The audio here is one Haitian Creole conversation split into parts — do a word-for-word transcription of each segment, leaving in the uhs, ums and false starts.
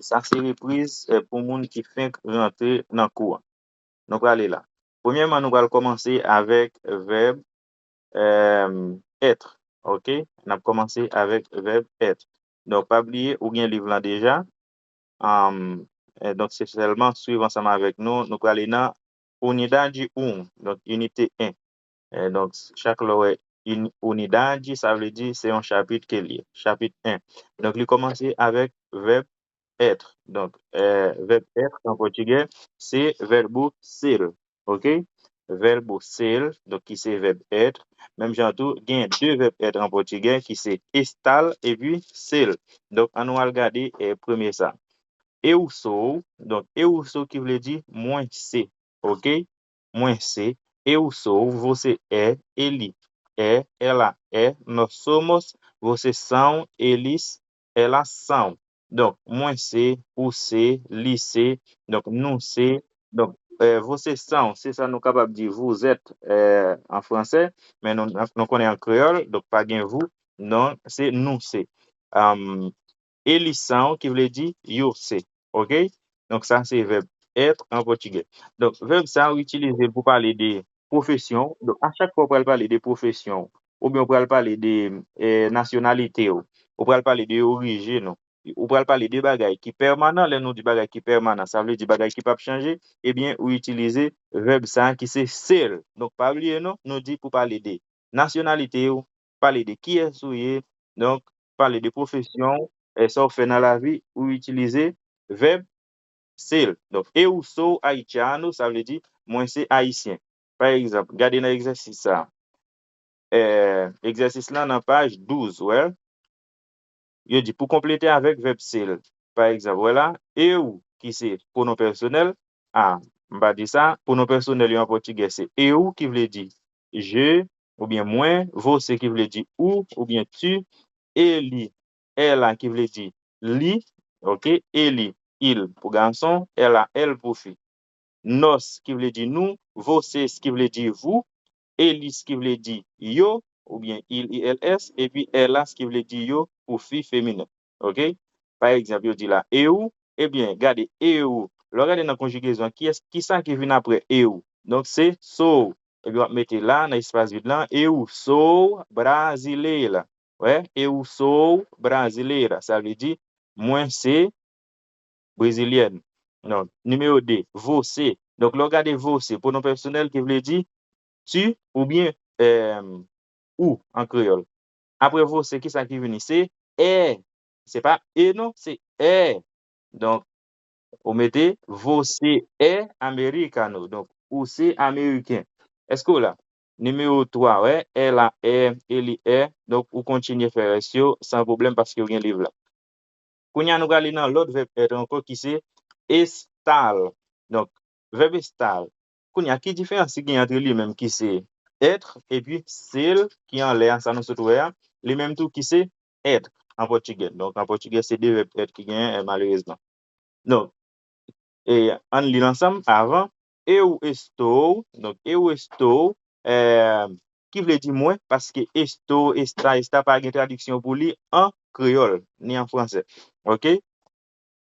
Sa se repriz eh, pou moun ki fenk rantre nan kou an. Nou prale la. Premyèman, nou pral kòmanse avèk vèb eh, être. Ok? N ap kòmanse avèk vèb être. Donk, pa bliye, ou gen liv lan deja. Um, eh, donk, se sèlman swiv ansanm avèk nou. Nou prale nan unidade um, donk inite en. Eh, donk, chak lè w wè unidade, sa vle di se yon chapit ke li ye. Chapit en. Donk, li kòmanse avèk vèb être. Donk, eh, vèb être an pòtigè, se vèb ser. Ok? Vèb ser, donk ki se vèb être. Menm jan tou, gen de vèb être an pòtigè ki se estar epi ser. Donk, ann nou al gade eh, premye sa. Eu sou, donk eu sou ki vle di mwen se. Ok? Mwen se, eu sou, você é, ele é, ela é, nós somos, vocês são, eles, elas são. Donk, mwen se, ou se, li se, donk, nou se, donk, eh, vocês são, se sa nou kapab di vous êtes eh, an fransè, men nou, nou konnen an kreyòl, donk pa gen vous, non, se nou se. Um, eles são, ki vle di yo se. Ok? Donk, sa se vèb être an pòtigè. Donk, vèb sa, ou itilize l pou pale de pwofesyon w. Donk, a chak fwa ou pral pale de pwofesyon w, oubyen ou pral pale de eh, nasyonalite w, ou pral pale de orijin w, ou pral pale de bagay ki pèmanan, lè nou di bagay ki pèmanan, sa vle di bagay ki p ap chanje, ebyen, ou itilize vèb sa ki se ser. Donk, pa bliye non, nou di pou pale de nasyonalite w, pale de kiyès ou ye, donk, pale de pwofesyon w, eh, sa w fè nan lavi, ou itilize vèb ser. Donk, eu sou haitiano, sa vle di mwen se ayisyen. Pa egzanp, gade nan egzèsis sa. Eh, egzèsis lan nan paj douz, wè. Yo di pou konplete avèk vèb ser. Pa egzanp, wè la, eu, ki se pwonon pèsonèl, a, m pa di sa, pwonon pèsonèl yo an pòtigè se eu, ki vle di je, oubyen mwen, você, ki vle di ou, oubyen tu, ele, ela, ki vle di li, ok, ele, il pou gason, ela, elle pou fi. Nós, ki vle di nou, vocês, ki vle di vous, eles, ki vle di yo, oubyen il, I L S, epi elas, ki vle di yo, pou fi feminen. Ok? Pa egzanp, yo di la, eu, ebyen, gade, eu. Lè w gade nan konjigezon an, kiyès, kisa ki vin apre eu? Donk, se sou. Ebyen, w ap mete la, nan espas vid lan, eu sou brasileira. Wè, eu sou brasileira. Sa vle di, mwen se brezilyèn. Donk, nimewo de, você. Donk, lè w gade você, pwonon pèsonèl ki vle di tu oubyen eh, ou an kreyòl. Apre você, kisa ki vini? Se é. Se pa e non, se é. Donk, ou mete você é americano. Donk, ou se ameriken. Èske w la? Nimewo twa, wè, ela é, ele é. Donk, ou kontinye fè rès yo san pwoblèm paske w gen liv la. Kounye a, nou prale nan lòt vèb être ankò ki se estar. Donk, vèb estar. Kounye a, ki diferans ki gen antre li menm ki se être epi ser ki anlè a, sa nou sot wè a, li menm tou ki se être an pòtigè. Donk, an pòtigè, se de vèb être ki genyen, eh, malerezman. Donk, e, ann li l ansanm avan. Eu estou, donk, eu estou, eh, ki vle di mwen, paske estou, está, está pa gen tradiksyon pou li an kreyòl, ni an fransè. Ok?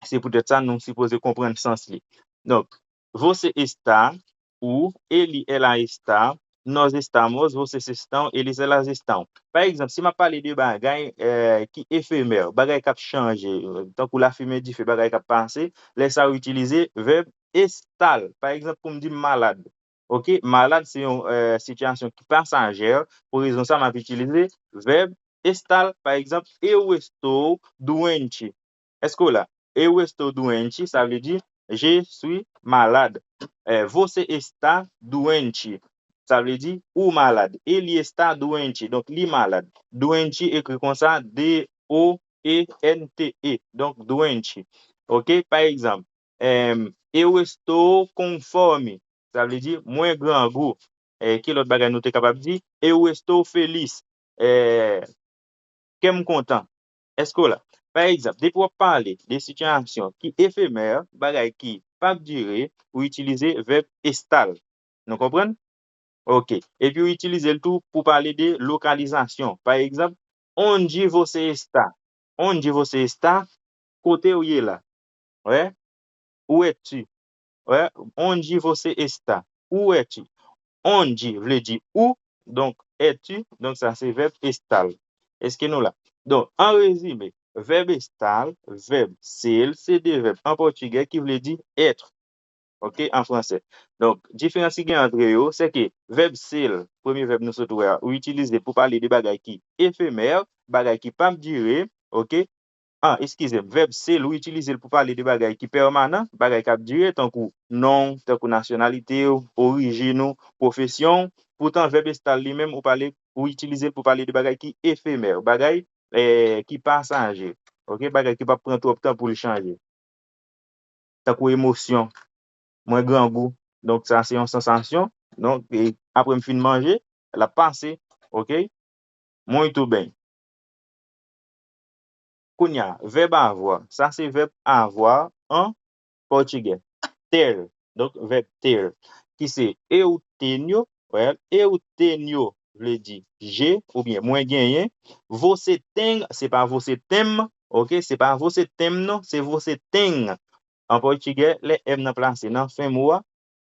Se poutèt sa, nou sipoze konprann sans li. Donk, você está, ou, ele, ela está, nós estamos, vocês estão, eles, elas estão. Pa egzanp, si m ap pale de bagay eh, ki efemè, bagay k ap chanje, tankou lafimen dife, bagay k ap pase, lè sa a ou itilize vèb estar. Pa egzanp, pou m di m malad. Ok? Malad se yon eh, sitiyasyon ki pasajè. Pou rezon sa, m ap itilize vèb estar. Pa egzanp, eu estou doente. Èske w la? Eu estou doente, sa vle di je suis malade. Eh, você está doente, sa vle di ou malad. Ele está doente, donk li malad. Doente ekri konsa, D O E N T E. Donk, doente. Ok? Pa egzanp, em, eu estou com fome, sa vle di mwen grangou. Eh, ki lòt bagay nou te kapab di? Eu estou feliz. Eh, kè m kontan. Èske w la? Pa egzanp, depi w ap pale de sitiyasyon ki efemè, bagay ki p ap dire, ou itilize vèb estar. Nou konprann? Ok. Epi ou itilize l tou pou pale de lokalizasyon. Pa egzanp, onde você está? Onde você está? Kote w ye la? Wè? Où es-tu? Wè? Onde você está? Où es-tu? Onde vle di où, donk es-tu, donk sa se vèb estar. Èske nou la? Donk, an rezime, vèb estar, vèb ser, se de vèb an pòtigè ki vle di être. Ok, an fransè. Donk, diferans ki gen antre yo, se ke vèb ser, premye vèb nou sot wè a, ou itilize pou pale de bagay ki efemè, bagay ki p ap dire, ok? Ah, eskize m, vèb ser, ou itilize l pou pale de bagay ki pèmanan, bagay k ap dire, tankou non w, tankou nasyonalite w, orijin ou, pwofesyon w. Poutan, vèb estar li menm, ou pale, ou itilize l pou pale de bagay ki efemè, bagay, eh, ki pasaje, ok? Bagay ki p ap pran twòp tan pou l chanje. Tankou emosyon, mwen grangou. Donk, sa se yon sansasyon. Donk, e apre m fin manje, l ap pase, ok? Muito bem. Kounye a, vèb avoir. Sa se vèb avoir an pòtigè. Ter. Donk, vèb ter. Ki se eu tenho. Well, eu tenho vle di j'ai oubyen mwen genyen. Você tem, se pa você tem, ok? Se pa você tem, non, se você tem. An pòtigè, lè M nan plase nan fen mo a,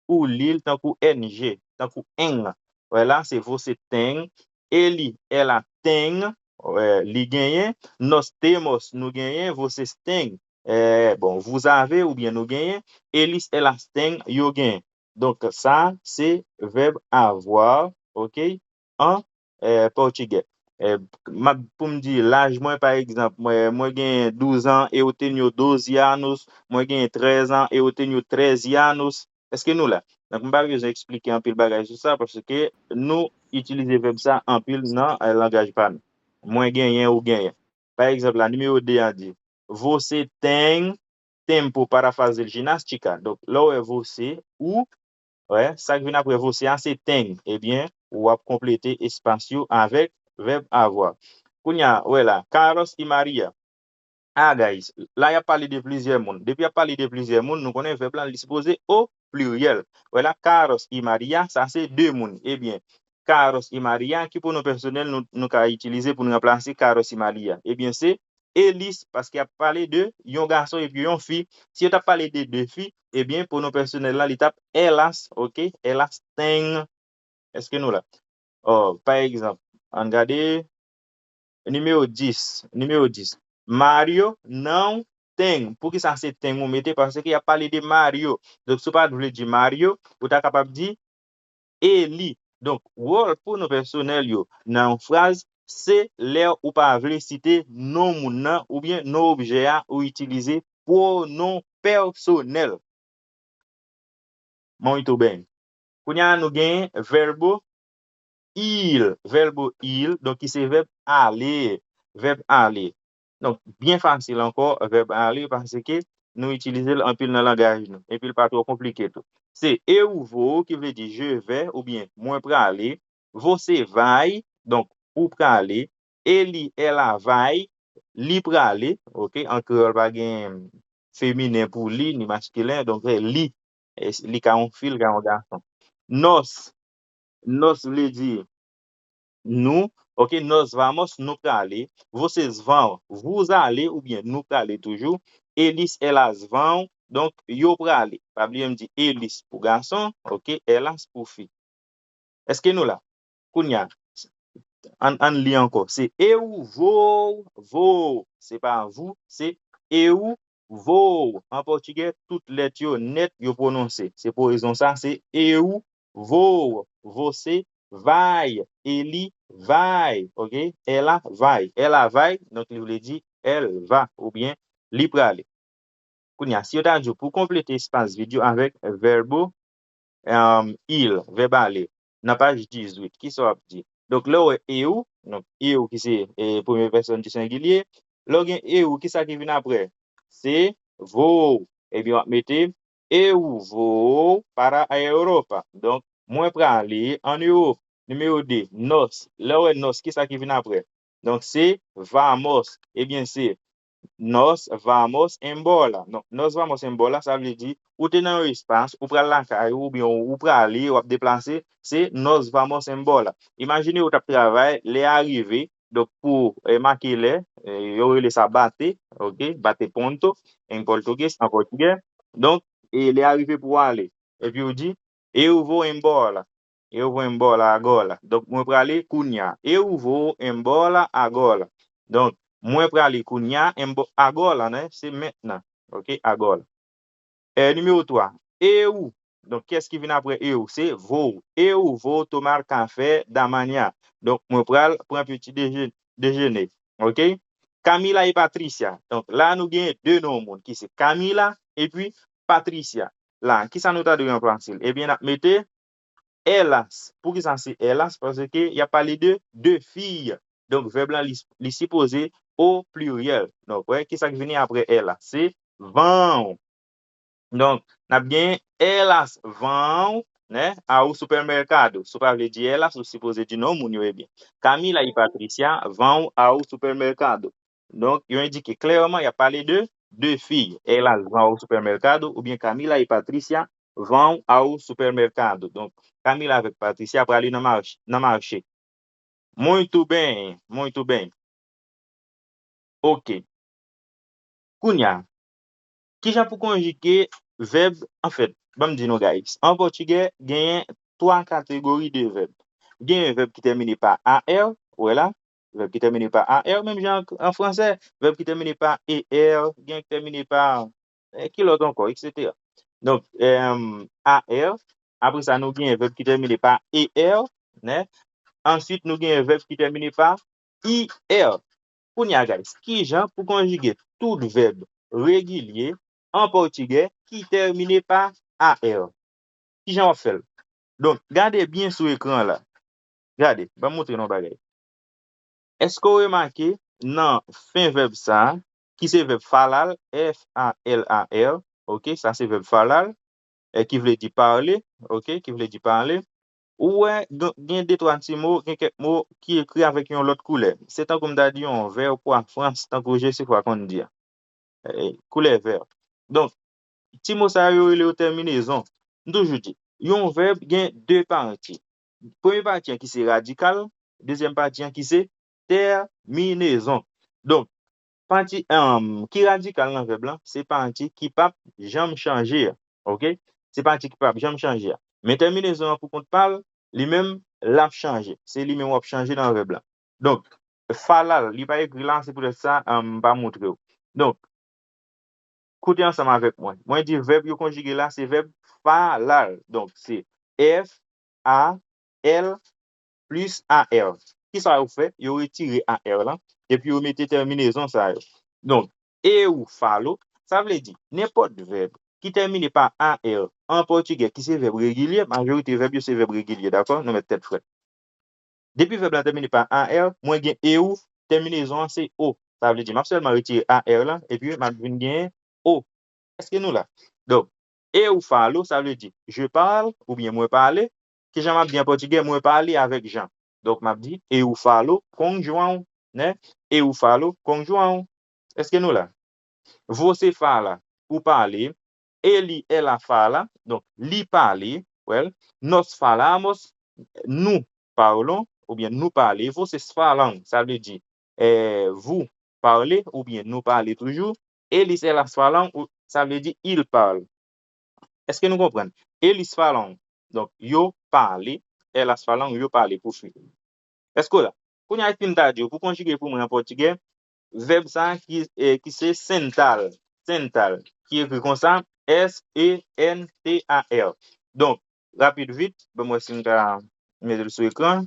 ou li l tankou N G, tankou eng. Wè la, se você tem, ele, ela tem, wè, li genyen, nós temos, nou genyen, vocês têm, eh, bon, vous avez, oubyen nou genyen, eles, elas têm, yo genyen. Donk, sa, se vèb avoir, ok, an, eh, pòtigè. Eh, m ap, pou m di laj mwen, pa egzanp, mwen, mwen gen douz an, eu tenho doze anos, mwen gen trèz an, eu tenho treze anos. Èske nou la? Donk, m pa bezwen eksplike anpil bagay sou sa, paske nou itilize vèb sa anpil nan, eh, langaj pa nou. Mwen genyen, ou genyen. Pa egzanp, la, nimewo de a di, você tem tempo para fazer ginástica? Donk, lè w wè você, ou, wè, sa k vin apre você a, se tem. Ebyen, w ap konplete espas yo avèk vèb avoir. Kounye a, wè la, Carlos e Maria. Ah, guys, la y ap pale de plizyè moun. Depi y ap pale de plizyè moun, nou konnen vèb la, li sipoze o pliryèl. Wè la, Carlos e Maria, sa se de moun. Ebyen, Carlos e Maria, ki pwonon pèsonèl nou, nou ka itilize pou n ranplase Carlos e Maria? Ebyen, se eles, paske y ap pale de yon gason epi yon fi. Si yo t ap pale de de fi, ebyen, pwonon pèsonèl la, li t ap elas, ok? Elas têm. Èske nou la? Oh, pa egzanp, ann gade nimewo dis. Nimewo dis. Mario não tem. Poukisa se tem ou mete? Paske y ap pale de Mario. Donk, si w pa t vle di Mario, ou ta kapab di ele. Donk, wòl pwonon pèsonèl yo nan yon fraz, se lè ou pa vle site non moun nan oubyen non objè a, ou itilize pwonon pèsonèl. Muito bem. Kounye a, nou gen verbo ir, verbo ir, donk ki se vèb ale, vèb ale. Donk, byen fasil ankò, vèb ale, paske nou itilize l anpil nan langaj nou, epi l pa twò konplike tou. Se eu vou, ki vle di je vais, oubyen mwen prale. Você vai, donk, ou prale. Ele, ela vai, li prale, ok? An kreyòl pa gen feminen pou li, ni maskilen, donk se li. E s-, li ka yon fi, li ka yon gason. Nós, nós vle di nou, ok? Nós vamos, nou prale. Vocês vão, vous allez, oubyen nou prale toujou. Eles, elas vão, donk yo prale. Pa bliye m di eles pou gason, ok? Elas pou fi. Èske nou la? Kounye a, ann, ann li ankò. Se eu vou, vou. Se pa vous, se eu vou. An pòtigè, tout lèt yo nèt, yo pwononse. Se pou rezon sa, se eu vou. Você vai, ele vai, ok? Ela vai. Ela vai, donk li vle di elle va, oubyen li prale. Kounye a, si yo ta di w pou konplete espas vid yo avèk verbo, um, ir, vèb ale, nan paj dizuit, kisa w ap di? Donk, lè w wè eu, donk, eu ki se, eh, premye pèsòn di sengilye, lè w gen eu, kisa ki vin apre? Se vou. Ebyen, w ap mete eu vou para a Europa. Donk, mwen prale ann Ewòp. Nimewo de, nós. Lè w wè nós, kisa ki vin apre? Donk, se vamos. Ebyen, se nós vamos embora. Donk, nós vamos embora, sa vle di, ou te nan yon espas, ou pral lakay ou, oubyen ou, ou prale, w ap deplase, se nós vamos embora. Imajine ou t ap travay, lè a rive, Donk, pou, eh, make lè, eh, yo rele sa bate, ok? Bate ponto, en pòtugèz, an pòtigè. Donk, e lè a rive pou ale. Epi ou di, eu vou embora. Eu vou embora agora. Donk, mwen prale kounya. Eu vou embora agora. Donk, mwen prale kounya, embo-, agora, né? Se mentnan. Ok? Agora. É, nimewo twa. Eu. Donk, kiyès ki vin apre eu? Se vou. Eu vou tomar café da manhã. Donk, mwen pral pran peti deje-, dejene. Ok? Camila e Patricia. Donk, la nou gen de non moun ki se Camila epi Patricia. La, kisa nou ta dwe ranplase l? Ebyen, n ap mete elas. Poukisa se elas? Paske y ap pale de de fiy. Donk, vèb lan, li, li sipoze o pliryèl. Donk, wè, kisa k vini apre elas? Se vão. Donk, n ap gen elas vão, né, ao supermercado. Sa pa vle di elas, ou sipoze di non moun yo, ebyen. Camila e Patricia vão ao supermercado. Donk, yo endike klèman, y ap pale de de fiy. Elas vão ao supermercado, oubyen Camila e Patricia vão ao supermercado. Donk, Camila avèk Patricia prale nan mache, nan mache. Muito bem, muito bem. Ok. Kounya, kijan pou konjige vèb, anfèt, ban m di nou, guys, an pòtigè, genyen twa kategori de vèb. Genyen vèb ki tèmine pa A R, ou wè la, vèb ki tèmine pa A R, menm jan an, an fransè, vèb ki tèmine pa E R, gen ki tèmine pa, eh, ki lòt ankò, etsetera. Donk, em, A R, apre sa, nou genyen vèb ki tèmine pa E R, né? Answit, nou genyen vèb ki tèmine pa I R. Kounya, guys, kijan pou konjige tout vèb regilye an pòtigè ki tèmine pa A R? Kijan w ap fè l? Donk, gade byen sou ekran la. Gade, ban m montre nou yon bagay. Èske w remake nan fen vèb sa a, ki se vèb falar, F A L A R, ok, sa se vèb falar, e ki vle di pale, ok, ki vle di pale. Ou wè, gen, gen de twa ti mo, gen kèk mo ki ekri avèk yon lòt koulè. Se tankou m ta di yon vè pwa frans, tankou Jesifwa konn di a. Eh, koulè vè. Donk, ti mo sa yo, yo rele yo tèminezon. M toujou di, yon vèb gen de pati. Premye pati an ki se radikal, dezyèm pati an ki se tèminezon. Donk, pati, em, ki radikal nan vèb lan, se pati ki p ap janm chanje a. Ok? Se pati ki p ap janm chanje a. Men tèminezon an pou kont pa l, li menm, l ap chanje. Se li menm w ap chanje nan vèb lan. Donk, falar, li pa ekri la, se poutèt sa, em, m pa montre w. Donk, koute ansanm avèk mwen. Mwen di vèb yo konjige la, se vèb falar. Donk, se F A L plis A R. Kisa yo fè? Yo retire A R lan, epi yo mete tèminezon sa yo. Donk, eu falo, sa vle di, nenpòt vèb ki tèmine pa A R an pòtigè, ki se vèb regilye, majorite vèb yo se vèb regilye, dakò? Nou met tèt frèt. Depi vèb la tèmine pa A R, mwen gen eu, tèminezon an se o. Sa vle di, m ap sèlman retire A R lan, epi m ap vin gen o. Èske nou la? Donk, eu falo, sa vle di, je parle, oubyen mwen pale. Kijan m ap di an pòtigè, mwen pale avèk Jan? Donk, m ap di, eu falo com João, né? Eu falo com João. Èske nou la? Você fala, ou pale. Ele, ela fala, donk, li pale, well, nós falamos, nou parlons, oubyen nou pale. Vocês falam, sa vle di, eh, vous parlez, oubyen nou pale toujou. Eles, elas falam, ou, sa vle di, il parle. Èske nou konprann? Eles falam, donk, yo pale. Elas falam, yo pale pou fi. Èske w la? Kounye a, si m ta di w, pou konjige pou mwen an pòtigè, vèb sa a ki, eh, ki se sentar. Sentar, ki ekri konsa, S E N T A R. Donk, rapid vit, ban m wè si m ka mete l sou ekran.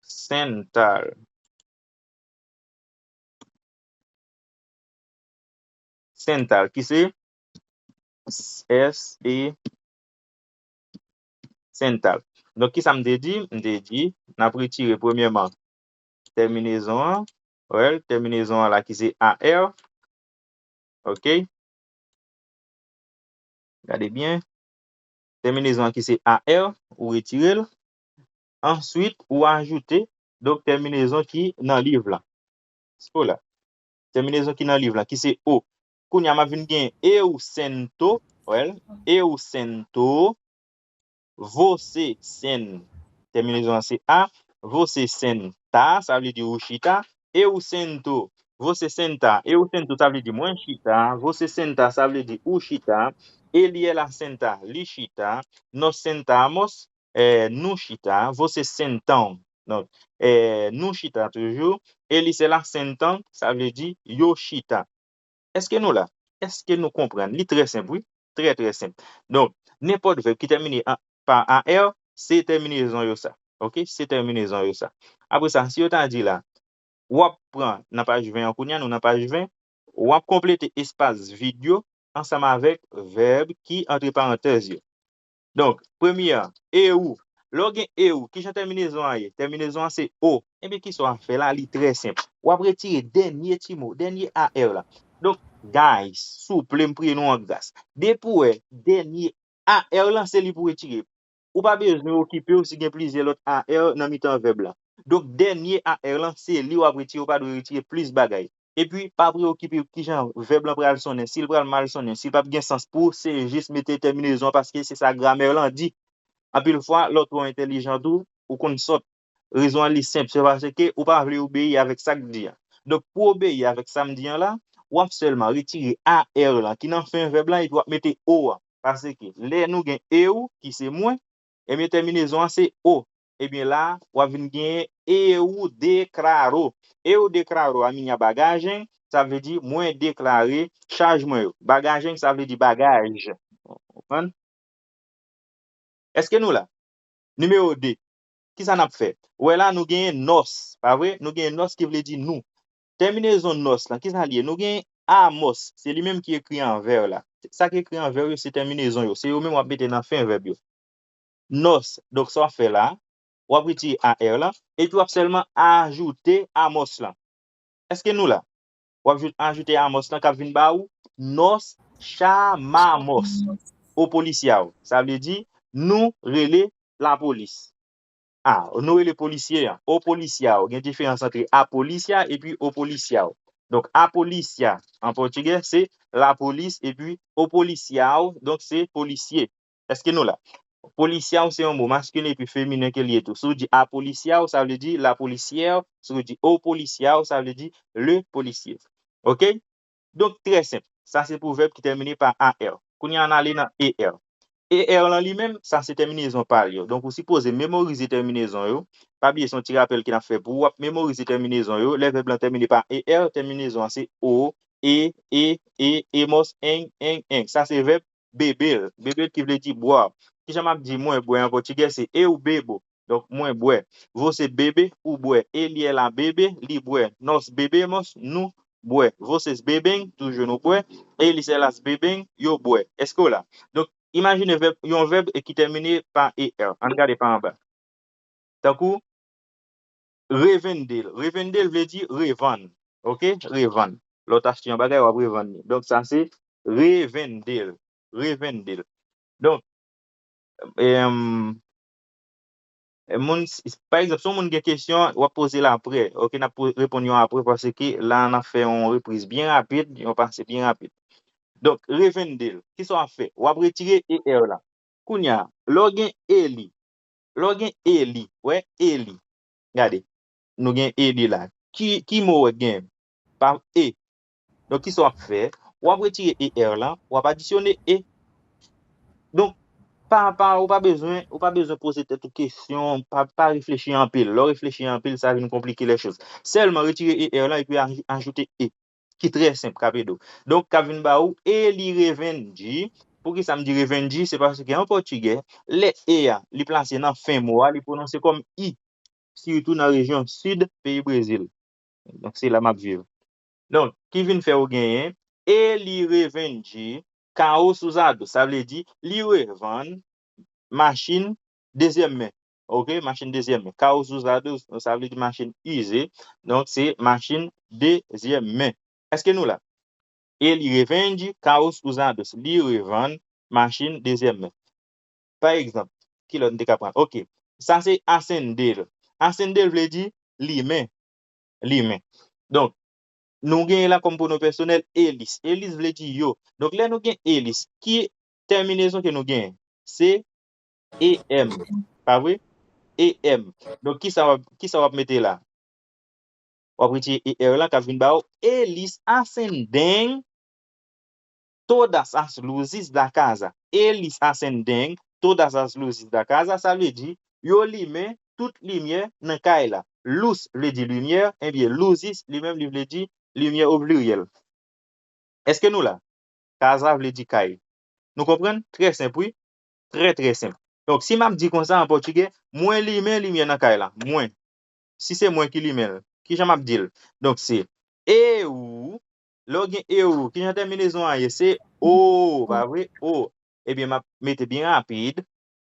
Sentar. Sentar, ki se S E sentar. Donk, kisa m te di? M te di, n ap retire premyèman tèminezon an. Well, tèminezon an la ki se A R. Ok? Gade byen. Tèminezon an ki se A R, ou retire l. Answit, ou ajoute, donk, tèminezon ki nan liv la. Sou la. Tèminezon ki nan liv la, ki se o. Kounye a, m ap vin gen eu sento, well, eu sento, Você sen-, tèminezon an se a. Você senta, sa vle di ou chita. Eu sento. Você senta. Eu sento, sa vle di mwen chita. Você senta, sa vle di ou chita. Ele, ela senta, li chita. Nós sentamos, é, nou chita. Vocês sentam. Donk, é, nou chita toujou. Eles, elas sentam, sa vle di yo chita. Èske nou la? Èske nou konprann? Li trè senp, wi. Trè, trè senp. Donk, nenpòt vèb ki tèmine an, pa A R, se tèminezon yo sa. Oke? Se tèminezon yo sa. Apre sa, si yo ta di la, w ap pran nan paj ven an, kounye a nou nan paj ven, w ap konplete espas vid yo ansanm avèk vèb ki antre parantèz yo. Donk, premye a, eu. Lè w gen eu, kijan tèminezon an ye? Tèminezon an se o. Ebyen, kisa w ap fè la? Li trè senp. W ap retire dènye ti mo, dènye A R la. Donk, guys, souple, m priye nou an gras. Depi w wè dènye A R lan, se li pou retire. Ou pa bezwen okipe w si gen plizyè lòt A R nan mitan vèb la. Donk, dènye A R lan, se li w ap retire, ou pa dwe retire plis bagay. Epi, pa preokipe w kijan vèb lan pral sonnen, si l pral mal sonnen, si l p ap gen sans pou ou, se jis mete tèminezon an, paske se sa gramè lan di. Anpil fwa, lè w twò entèlijan tou, ou konn sòt. Rezon an li senp, se paske ou pa vle obeyi avèk sa k di an. Donk, pou obeyi avèk sa m di an la, w ap sèlman retire A R lan ki nan fen vèb lan epi w ap mete o an. Paske lè nou gen eu, ki se mwen, ebyen, tèminezon an se o. Ebyen, la, w ap vin genyen eu declaro. Eu declaro a minha bagagem, sa vle di mwen deklare chaj mwen yo. Bagagem, sa vle di bagaj. Ou konprann? Èske nou la? Nimewo de. Kisa n ap fè? Ou wè la, nou genyen nós, pa vre? Nou genyen nós ki vle di nou. Tèminezon nós lan, kisa l ye? Nou genyen amos, se li menm ki ekri an vè la. Sa ki ekri an vè yo, se tèminezon yo. Se yo menm w ap mete nan fen vèb yo. Nós. Donk, sa w ap fè la, w ap retire A R lan, epi w ap sèlman ajoute amos lan. Èske nou la? W ap jou-, ajoute amos lan k ap vin ba ou nós chamamos o policial. Sa vle di, nou rele lapolis. A, nou rele polisye an. O policial. Gen diferans ant a polícia epi o policial. Donk, a polícia, an pòtigè, se lapolis, epi o policial, donk, se polisye. Èske nou la? Policial se yon mo maskilen epi feminen ke l ye tou. Si w di a policial, sa vle di la policière. Si w di o policial, sa vle di le policier. Oke? Donk, trè senp. Sa se pou vèb ki tèmine pa A R. Kounye a, ann ale nan E R. E R lan li menm, sa se tèminezon pa l yo. Donk, ou sipoze memorize tèminezon yo. Pa bliye, se yon ti rapèl ke n ap fè pou ou. W ap memorize tèminezon yo. Lè vèb lan tèmine pa E R, tèminezon an se o, e, e, e, emos, en, en, en. Sa se vèb bebel. Bebel ki vle di bwè. Kijan m ap di mwen bwè an pòtigè? Se eu bebo. Donk, mwen bwè. Você bebe, ou bwè. Ele, ela bebe, li bwè. Nós bebemos, nou bwè. Vocês bebem, toujou nou bwè. Eles, elas bebem, yo bwè. Èske w la? Donk, imajine vèb, yon vèb ki tèmine pa E R. Ann gade pa anba. Tankou, revender. Revender vle di revann. Oke? Revann. Lè w t achte yon bagay, w ap revann li. Donk, sa se revender. Revender. Donk, em, e moun, s-, pa egzanp, si yon moun gen kesyon, w ap poze l apre. Oke, n ap po-, reponn yo apre paske la, n ap fè yon repriz byen rapid, yon pase byen rapid. Donk, revender. Kisa w ap fè? W ap retire E R la. Kounye a, lè w gen eli, lè w gen eli, wè, eli. Gade, nou gen eli la. Ki, ki mo w gen? Pa e. Donk, kisa w ap fè? W ap retire E R lan, w ap adisyone e. Donk, pa, pa, ou pa bezwen, ou pa bezwen poze tèt ou kesyon, pa, pa reflechi anpil. Lè w reflechi anpil, sa vin konplike lè choz. Sèlman retire E R lan epi aj-, ajoute e, ki trè senp, k ap ede w. Donk, k ap vin ba ou, e li revende. Poukisa m di revende? Se paske an pòtigè, lè e a, li plase nan fen mo a, li pwononse kòm i, sitou nan rejyon sid peyi Brezil. Donk, se la m ap viv. Donk, ki vin fè ou genyen, ele revende carros usados, sa vle di, li revann machin dezyèm men. Oke, machin dezyèm men. Carros usados, sa vle di machin ize. Donk, se machin dezyèm men. Èske nou la? Ele revende carros usados. Li revann machin dezyèm men. Pa egzanp, ki lòt n te ka pran? Oke. Sa se acender. Acender vle di limen. Limen. Donk, nou genyen la kòm pwonon pèsonèl eles. Eles vle di yo. Donk, lè nou gen eles, ki tèminezon ke nou genyen? Se E M. Pa vre? E M. Donk, kisa w ap, kisa w ap mete la? W ap retire E R la k ap vin ba w. Eles acendem todas as luzes da casa. Eles acendem todas as luzes da casa. Sa vle di, yo limen tout limyè nan kay la. Luz vle di limyè, ebyen, luzes, li menm, li vle di limyè o pliryèl. Èske nou la? Casa vle di kay. Nou konprann? Trè senp, wi. Trè, trè senp. Donk, si m ap di konsa an pòtigè, mwen limen limyè nan kay la. Mwen. Si se mwen ki limen l, kijan m ap di l? Donk, se eu, lè w gen eu, kijan tèminezon an ye? Se o, pa vre? O. Ebyen, m ap mete byen rapid.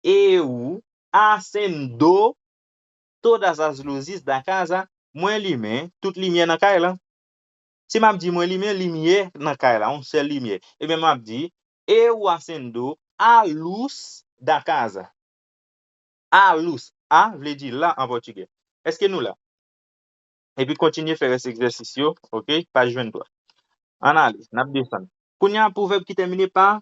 Eu acendo todas as luzes da casa, mwen limen tout limyè nan kay la. Si m ap di mwen limen limyè nan kay la, yon sèl limyè, ebyen, m ap di, eu acendo a luz da casa. A luz. A vle di la an pòtigè. Èske nou la? Epi kontinye fè rès egzèsis yo, oke? Paj venntwa. Ann ale, n ap desann. Kounye a, pou vèb ki tèmine pa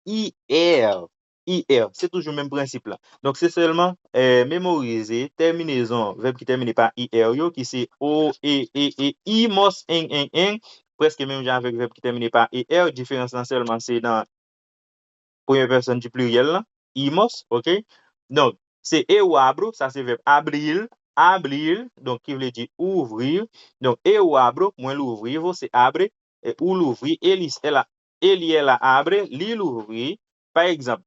I R. I R. Se toujou menm prensip la. Donk, se sèlman, eh, memorize tèminezon vèb ki tèmine pa I R yo, ki se o, e, e, e, imos, en, en, en. Prèske menm jan avèk vèb ki tèmine pa E R. Diferans lan sèlman se nan premye pèsòn di pliryèl lan, imos, oke? Donk, se eu abro, sa se vèb abrir, abrir, donk ki vle di ouvrir. Donk, eu abro, mwen louvri, você abre, e, ou louvri, ele, ela, ele, ela abre, li louvri. Pa egzanp,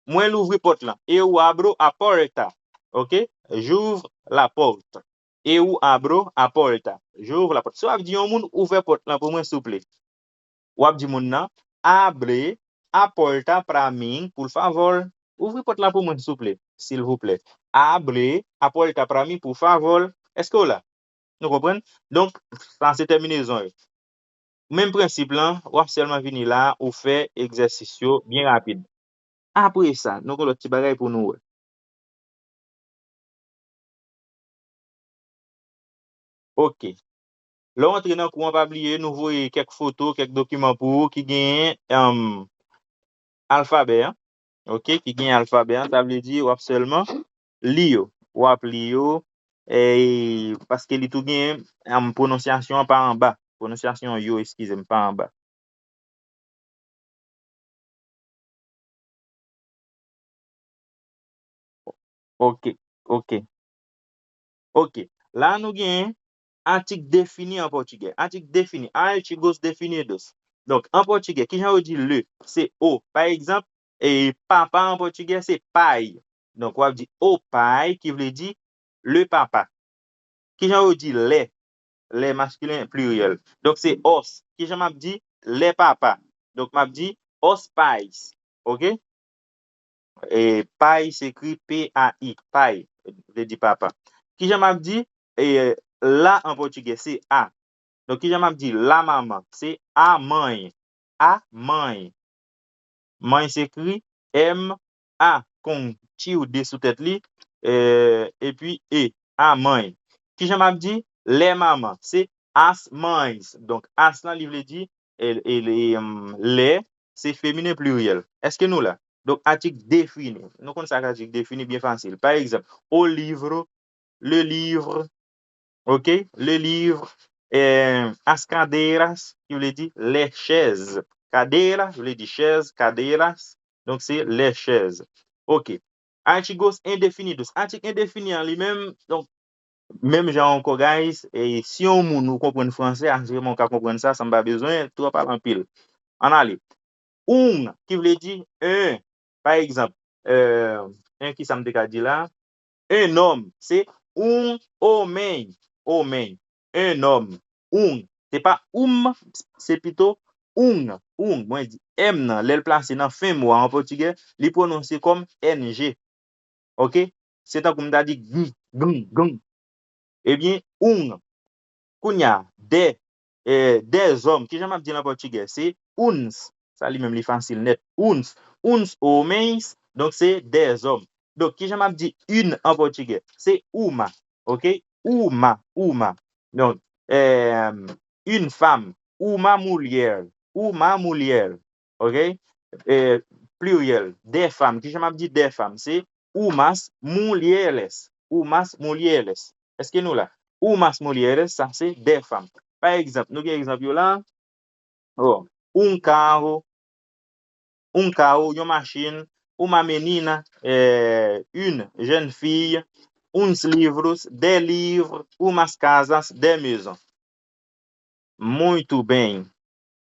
mwen louvri pòt lan, eu abro a porta, oke? J'ouvre la porte. Eu abro a porta. J'ouvre la porte. Si w ap di yon moun, ouvè pòt lan pou mwen, souple. W ap di moun nan, abre a porta pra mim, por favor. Ouvri pòt la pou mwen, souple, silvouplè. Abre a porta pra mim, por favor. Èske w la? Nou konprann? Donk, sa se tèminezon yo. Menm prensip lan, w ap sèlman vini la, ou fè egzèsis yo byen rapid. Apre sa, nou gen lòt ti bagay pou nou wè. Oke. Lè w antre nan kou an, pa bliye nou voye kèk foto, kèk dokiman pou ou ki genyen, em, alfabè an. Oke, ki genyen alfabè an, sa vle di w ap sèlman li yo. W ap li yo, e, paske li tou genyen, em, pwononsyasyon an pa anba. Pwononsyasyon yo, eskize m, pa anba. Oke, oke. Oke. La nou gen atik defini an pòtigè. Atik defini, artigos definidos. Donk, an pòtigè, kijan yo di le? Se o. Pa egzanp, e, papa an pòtigè, se pai. Donk, w ap di o pai, ki vle di le papa. Kijan yo di lè? Lè maskilen pliryèl. Donk, se os. Kijan m ap di lè papa? Donk, m ap di os pais. Oke? E, pai se ekri P A I, pai, vle di papa. Kijan m ap di, e, la an pòtigè? Se a. Donk, kijan m ap di la mama? Se a mãe. A mãe. Mãe se ekri M A, kon ti ou de sou tèt li, e, epi E, a mãe. Kijan m ap di lè mama? Se as mães. Donk, as lan, li vle di, e, e, li, em, lè, se feminen pliryèl. Èske nou la? Donk, atik defini. Nou konn sa k atik defini, byen fasil. Pa egzanp, o livro, le livre, oke? Le livre, eh, as cadeiras, ki vle di les chaises. Cadeira vle di chèz, cadeiras, donk se les chaises. Oke. Artigos indefinidos. Atik endefini an li menm, donk, menm jan ankò, guys, e si yon moun ou konprann fransè, asireman ou ka konprann sa, san m pa bezwen twò pale anpil. Ann ale. Un, ki vle di un. Pa egzanp, eh, un, kisa m te ka di la? Un homem, se um homem, homem. Un homem, um. Se pa um, se pito un, un. Mwen di M nan, lè l plase nan fen mo a an pòtigè, li pwononse kòm N G. Oke? Se tankou m ta di gn, gn, gn. Ebyen, un. Kounye a, de, eh, des hommes. Kijan m ap di l an pòtigè? Se uns. Sa li menm li fasil nèt. Uns. Uns homens, donk se des hommes. Donk, kijan m ap di une an pòtigè? Se uma. Oke? Uma, uma. Donk, eh, une femme, uma mulher, uma mulher. Oke? Eh, pliryèl, des femmes. Kijan m ap di des femmes? Se umas mulheres. Umas mulheres. Èske nou la? Umas mulheres, sa se de fanm. Pa egzanp, nou gen egzanp yo la. Oh, un carro, un carro, yon machin, uma menina, eh, une jeune fille, uns livros, des livros, umas casas, des maisons. Muito bem.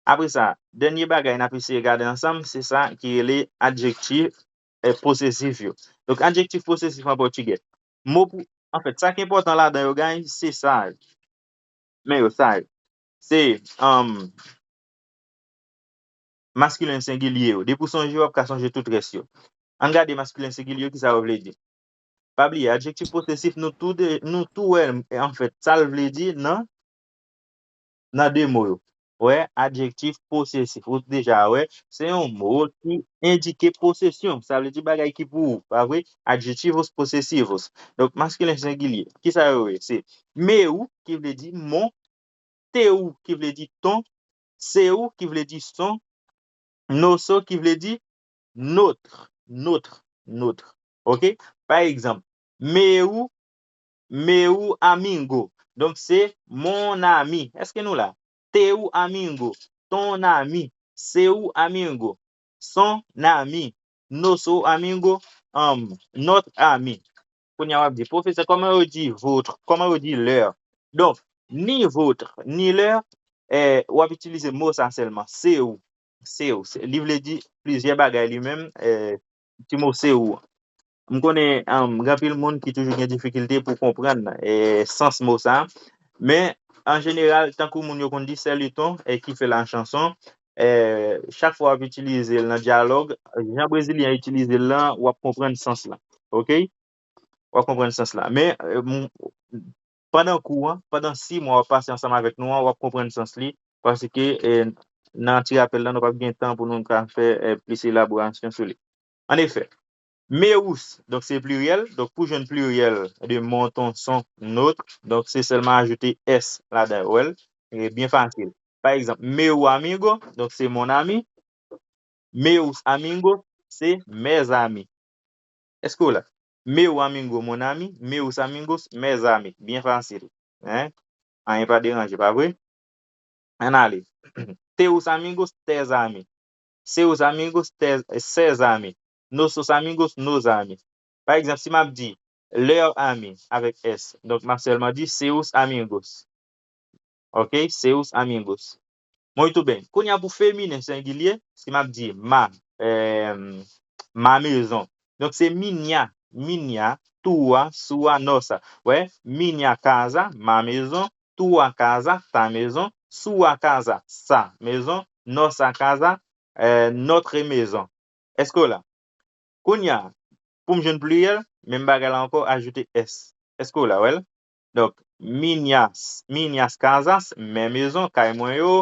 Apre sa, dènye bagay n ap eseye gade ansanm, se sa ki rele adjektif, eh, posesif yo. Donk, adjektif posesif an pòtigè. Mo pou, anfèt, sa ki enpòtan ladan yo, guys, se sa yo. Men yo, sa yo. Se, um, maskilen sengilye yo. Depi w sonje, w ap ka sonje tout rès yo. Ann gade maskilen sengilye yo, kisa yo vle di. Pa bliye, adjektif posesif, nou tou de, nou tou wè, anfèt, sa l vle di nan, nan de mo yo. Wè, adjektif posesif. Ou deja wè, se yon mo ki endike posesyon. Sa vle di bagay ki pou ou, pa vre? Adjetivos posesivos. Donk, maskilen sengilye. Kisa yo ye? Se meu, ki vle di mon, teu, ki vle di ton, seu, ki vle di son, nosso, ki vle di notre, notre, notre. Ok? Pa egzanp, meu, meu amigo. Donk, se mon ami. Èske nou la? Teu amigo, ton ami, seu amigo, son ami, nosso amigo, um, notre ami. Kounye a w ap di, pwofesè, kòman yo di votre? Kòman yo di leur? Donk, ni votre, ni leur, eh, w ap itilize mo sa sèlman, seu. Seu, se, li vle di plizyè bagay li menm, eh, ti mo seu. M konnen, um, gen anpil moun ki toujou gen difikilte pou konprann, eh, sans mo sa. Men, an jeneral, tankou moun yo konn di, c'est le ton, eh, qui fait la chanson. Eh, chak fwa w ap itilize l nan dyalòg, jan brezilyen an itilize l lan, w ap konprann sans la. Ok? W ap konprann sans la. Men, eh, m, pandan kou an, pandan sis mwa w ap pase ansanm avèk nou an, w ap konprann sans li, paske, eh, nan ti rapèl la, nou p ap gen tan pou nou ka fè, eh, plis elaborasyon sou li. Anefè, meus, donk se pliryèl, donk pou jwenn pliryèl de mon, ton, son, notre, donk se sèlman ajoute s ladan, w wè l, e byen fasil. Pa egzanp, meu amigo, donk se mon ami, meus amigos, se mes amis. Èske w la? Meu amigo, mon ami, meus amigos, mes amis. Byen fasil. Hein? Anyen pa deranje, pa vre? Ann ale. Teus amigos, tes amis. Seus amigos, tes, ses amis. Nossos amigos, nos amis. Pa egzanp, si m ap di leur ami avèk s, donk m ap sèlman di seus amigos. Ok, seus amigos. Muito bem. Kounye a pou feminen sengilye, si m ap di ma, eh, ma maison. Donk se minha, minha, tua, sua, nossa. Wè, minha casa, ma maison, tua casa, ta maison, sua casa, sa maison, nossa casa, eh, notre maison. Èske w la? Kounye a, pou m jwenn pliryèl, menm bagay la ankò, ajoute s. Èske w la, wè l? Donk, minhas, minhas casas, men mezon, kay mwen yo,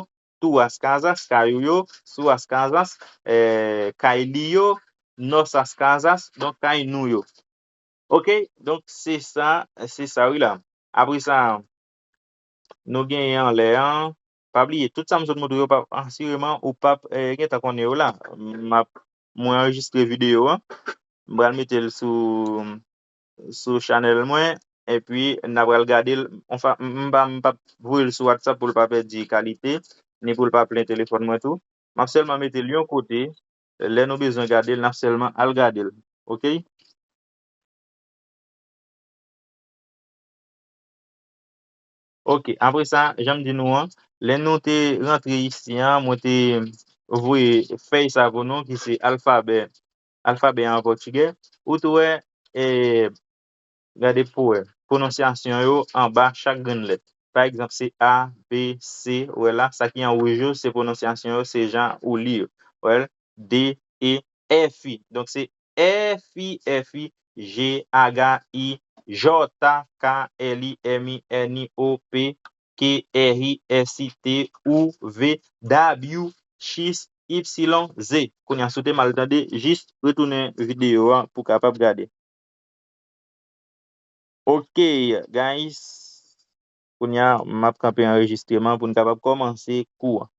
tuas casas, kay ou yo, suas casas, eh, kay li yo, nossas casas, donk kay nou yo. Ok, donk se sa, se sa wi la. Apre sa, nou genyen anlè an. Pa bliye, tout sa m sot montre yo, p ap, asireman, ou p ap, eh, gentan konnen yo la. M ap, mwen anrejistre videyo an. M pral mete l sou, sou chanèl mwen. Epi, n a pral gade l. Anfen, m pa, m p ap voye l sou WhatsApp pou l pa pèdi kalite, ni pou l pa plen telefòn mwen tou. M ap sèlman mete l yon kote. Lè nou bezwen gade l, n ap sèlman al gade l. Ok? Ok, apre sa, jan m di nou an, lè nou te rantre isi an, mwen te voye fèy sa pou nou, ki se alfabè, alfabè an pòtigè. Ou tou wè, e, gade pou wè, pwononsyasyon yo anba chak grenn lèt. Pa egzanp, se A, B, C, ou wè la, sa ki an wouj yo, se pwononsyasyon yo, se jan ou li yo. Ou wè l, D, E, F, I. Donk, se F I, F I, G, H, I, J, K, L, M, N, O, P, Q, R, S, T, U, V, W, X, Y, Z. Kounye a, si w te mal tande, jis retounen videyo a pou w kapab gade. Ok, guys. Kounye a, m ap kanpe anrejistreman pou n kapab kòmanse kou an.